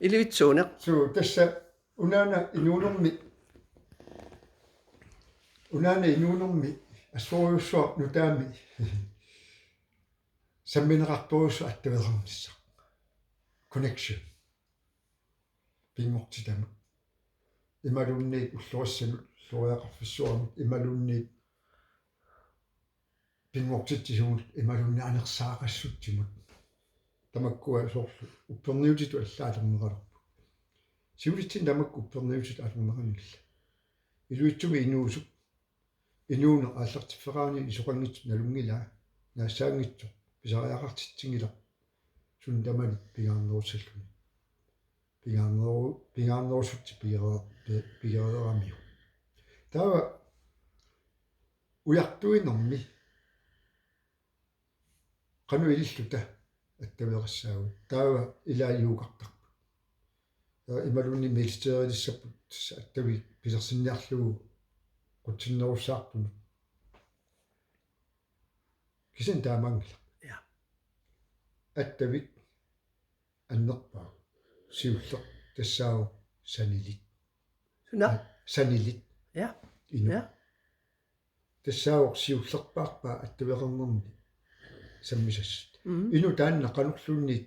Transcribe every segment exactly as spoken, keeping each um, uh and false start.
Ilivitsuuneq. Suu, tassa unaana inuunermi, unaana inuunermi assorujussuaq nutaami sammineqartorujussuaq attaveqarnissaq. Connection. Pinngortitamut. Imaluunniit ullorissanut, ulloriaqarfissuarnut, imaluunniit pinngortitsisumut, imaluunniit anersaaqassutsimut. Tamakkua soorlu upperniutitut allaat atorneqalerput. Siulitsinni tamakku upperniutitut atorneqanngillat. Ilivitsumi inuusup, inuuneq aallartiffeqarani isoqanngitsoq nalunngilaa, naassaanngitsoq, pisariaqartitsinngilaq, suna tamani pingaarnerussalluni. Pingaarneru-, pingaarnerusutsit pigere-, pi-, pigereeramiuk. Taava ujartuinermi qanoq ililluta attaveqassaagut. Taava ilaa juukartarput. Taava imaluunniit militærilissapput tassa attavik pilersinniarlugu qutsinnerussaartunut. Kisianni taamaanngilaq. Ja. Attavik annerpaaq. Siulleq tassaavoq sanilit. Suna? Sanilit. Ja. Inuk. Ja. Tassaavoq siullerpaarpaa attaveqarnermi sammisassat. Mm. Inuk taanna qanorluunniit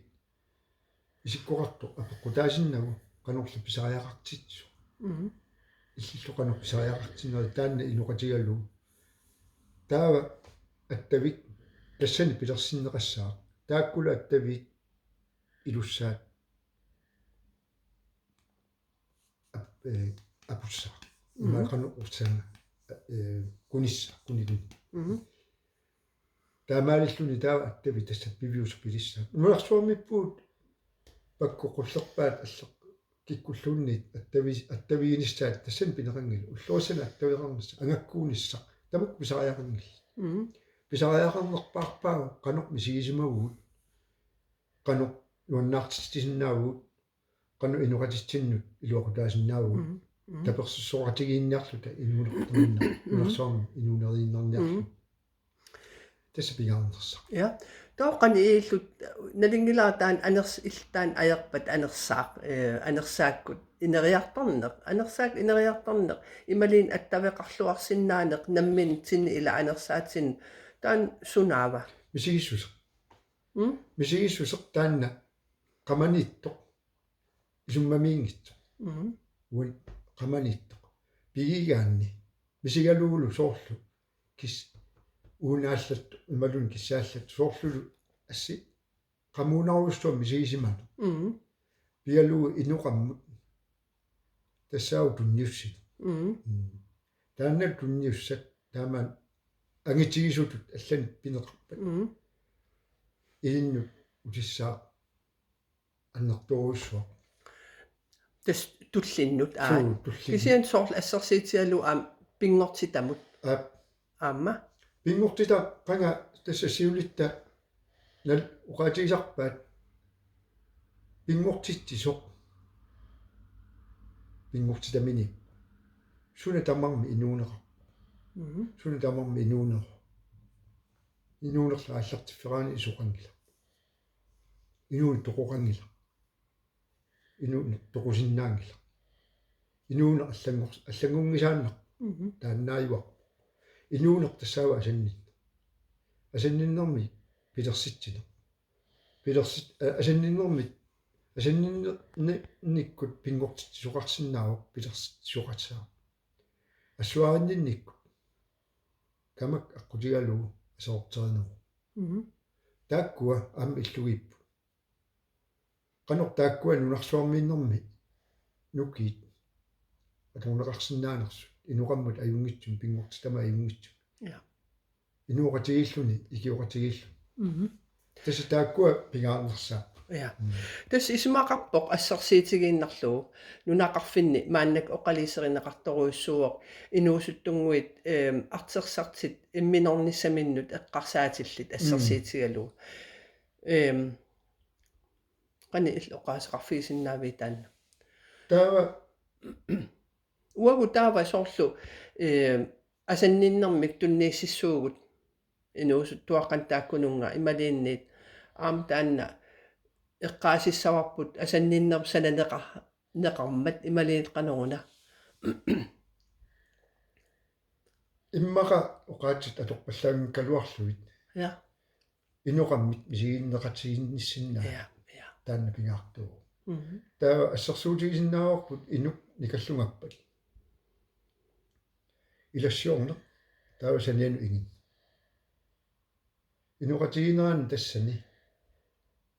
isikkoqartoq apeqqutaasinnagu qanorlu pisariaqartitsisoq. Mm. Illillu qanoq pisariaqartinnerit taanna inoqatigalugu. Taava attavik tassani pilersinneqassaaq. Taakkulu attavik ilussaat ap-, eh, apussaaq. Mhm. Ima qanoq ussanga, eh, kunissaaq, kuniluni. Mhm. Taamaalilluni taava attavik tassa piviusoq pilissaaq. Nunarsuarmiippugut pakku qullerpaat alleq kikkulluunniit attavi-, attaviginissaat tassani pineqanngilaq. Ullorissanut attaveqarnissaq, angakkuunissaq. Tamakku pisariaqanngillat. Mhm. Pisariaqarnerpaarpaavoq qanoq misigisimavugut, qanoq nuannaartitsisinnaavugut, qanoq inoqatitsinnut iluaqutaasinnaavugut. Mhm. Mhm. Tapersersoqatigiinniarluta inuuneq tamanna, Mhm. nunarsuarmi inuuneriinnarniarlugu. Mhm. Tassa pingaarnersaaq. Ja. Taava qanoq ililluta nalunngilara taanna aners-, illit taanna ajorpat anersaaq, eh, anersaakkut ineriartorneq, anersaakkut ineriartorneq, imaluunniit attaveqarluarsinnaaneq, nammineq tini ila anersaatini, taanna sunaava? Misigissuseq. Mm? Misigissuseq taanna qamaniittoq. Isummamiinngitsoq. Mhm. Uani qamaniittoq. Pigigaanni. Misigalugulu soorlu. Kis-, uunaallattoq, imaluunniit kissaallattoq. Soorlulu assi qamuunarujussuaq misigisimaneq. Mhm. Pigalugu inoqammut. Tassaavoq tunniussineq. Mhm. Mm. Taanna tunniussat taama angitigisutut allanik pineqarpat. Mhm. Ilinnut utissaaq annertoorujussuaq. Tassa tullinnut, aa. Suu, tullinnut. Kisianni soorlu assersuutigalugu aamma pinngortitamut. Aap. Aamma. Pinngortitaq qanga tassa siulitta nal-, oqaatigisarpaat pinngortitsisoq. Pinngortitamini. Suna tamarmi inuuneqarpoq. Mhm. Suna tamarmi inuuneroq. Inuunerlu aallartiffeqarani isoqanngilaq. Inuuneq toqoqanngilaq. Inuuneq toqusinnaanngilaq. Inuuneq allanngor-, allanngunngisaannarpoq. Mhm. Taannaajuarpoq. Inuuneq tassaavoq asanninneq. Asanninnermi pilersitsineq. Pilersit-, a-, asanninnermi, asanninner-, ni-, nikkut pinngortitsisoqarsinnaavoq pilersitsisoqassaaq. Assuarinninnikkut. Kamak aqqutigalugu aserorterineruvoq. Mhm. Taakkua aamma illugiipput. Qanoq taakkua nunarsuarmiinnermi nukiit atorneqarsinnaanersut, inoqammut ajunngitsumik, pinngortitamut ajunngitsumik. Ja. Inooqatigiilluni, ikioqatigiilluni. Mhm. Tassa taakkua pingaarnersaapput. Ja. Mm. Tassa isumaqarpoq assersuutigiinnarlugu nunaqarfinni maannakkut oqaluuserineqartorujussuuvoq inuusuttunnguit, ehm, artorsartut imminornissaminnut eqqarsaatillit assersuutigalugu. Ehm, qanoq illit oqaaseqarfigisinnaaviuk taanna? Taava Uagut taava soorlu, eh, asanninnermik tunniussissuugut inuusuttuaqqanut taakkununnga imaluunniit aamma taanna eqqaasissavarput asanninnermut sananeqa-, neqarmat imaluunniit qanoruna. Immaqa oqaatsit atorpallaanngikkaluarlugit. Ja. Inoqarmit misiginneqatigiinnissinnaat. Ja, ja. Taanna pingaartuuvoq. Mhm. Taava assersuutigisinnaavarput inuk nikallugappat. Ilassiorneq. Taava sanianut inginneq. Inoqatigiinnerani tassani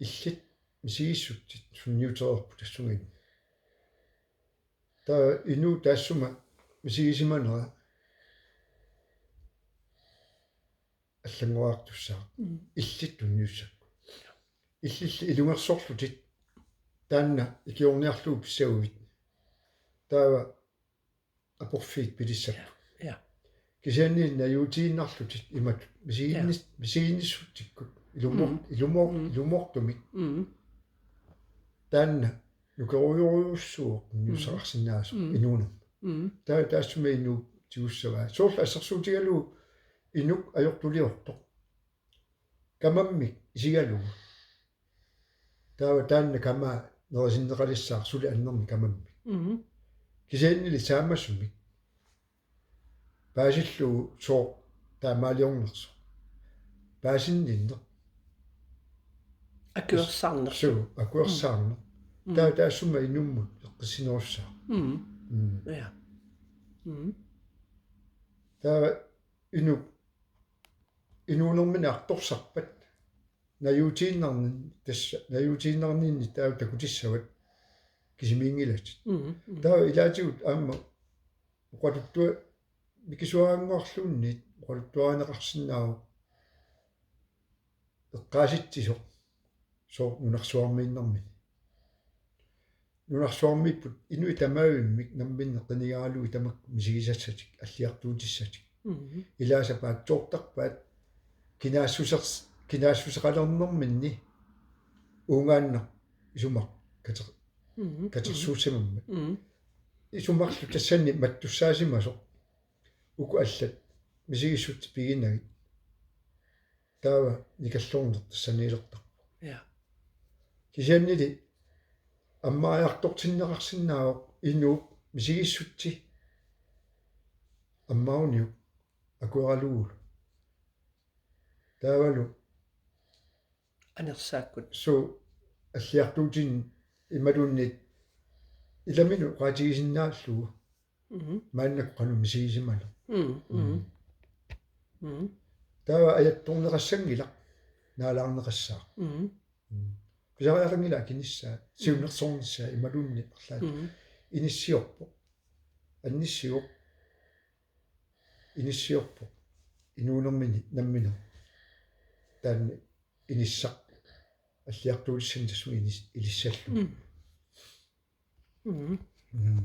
illit misigissutsit sunniutereerput tassunga. Taava inuk taassuma misigisimanera allanngoriartussaaq. Mm. Illit tunniussakkut. Illilli ilungersorlutit taanna ikiorniarlugu pissaguit. Taava aporfiit pilissapput. Ja. Kisianni najuutiinnarlutit imatut misiginnis-, ja, misiginnissutsikkut ilumor-, mm, ilumor-, mm, ilumoortumik. Mm. Taanna nukerujorujussuuvoq, mm, niussaqarsinnaasoq, mm, inuunermi. Mm. Taava taassuma inuk tigussavaa. Soorlu assersuutigalugu inuk ajortuliortoq. Kamammik isigalugu. Taava taanna kamaa nerisinneqalissaaq suli annermik kamammik. Mhm. Kisiannili saamasumik. Paasillugu sooq taamaaliornersoq. Paasinninneq. Akuersaarneq. Suu, akuersaarneq. Mm. Taava taassuma inummut eqqissinerussaaq. Mm. Mm. Ja. Mm. Taava inuk, inuunermini artorsarpat. Najuutiinnarninni tassa, najuutiinnarninni taava takutissavat kisimiinngilatit. Mhm, mhm. Taava ilaatigut aamma oqaluttua-, mikisuaraannguarluunniit oqaluttuarineqarsinnaavoq eqqaasitsisoq sooq nunarsuarmiinnarmini. Nunarsuarmiipput inuit tamavimmik namminneq qinigaaluit tamakku misigisassatik, alliartuutissatik. Mhm. Ilaasa paatsoortarpaat kinaassusers-, kinaassuseqalernerminni uungaannaq isumaq kater-, mhm, katersuussimammat. Mhm. Isumarlu tassani mattussaasimasoq uku allat misigissutsit piginagit. Taava nikallorneq tassaniilertarpoq. Ja. Kisiannili ammariartortinneqarsinnaavoq inuup misigissutsi ammaruniuk akueralugulu. Taavalu anersaakkut. Suu, alliartuutin imaluunniit ilaminut oqaatigisinnaallugu. Mhm. Maannakkut qanoq misigisimaneq. Mm, mm. Mm. Mm. Taava ajattorneqassanngilaq, naalaarneqassaaq. Mm. Mm. Pisariaqanngilaq akinissaa, mm, siunnersornissaa imaluunniit arlaat. Mm. Inissiorpoq. Annissivoq. Inissiorpoq. Inuunermini nammineq. Taanna inissaq. Alliartuutissanik tassunga inis-, ilissallugu. Mm. Mm. Mm.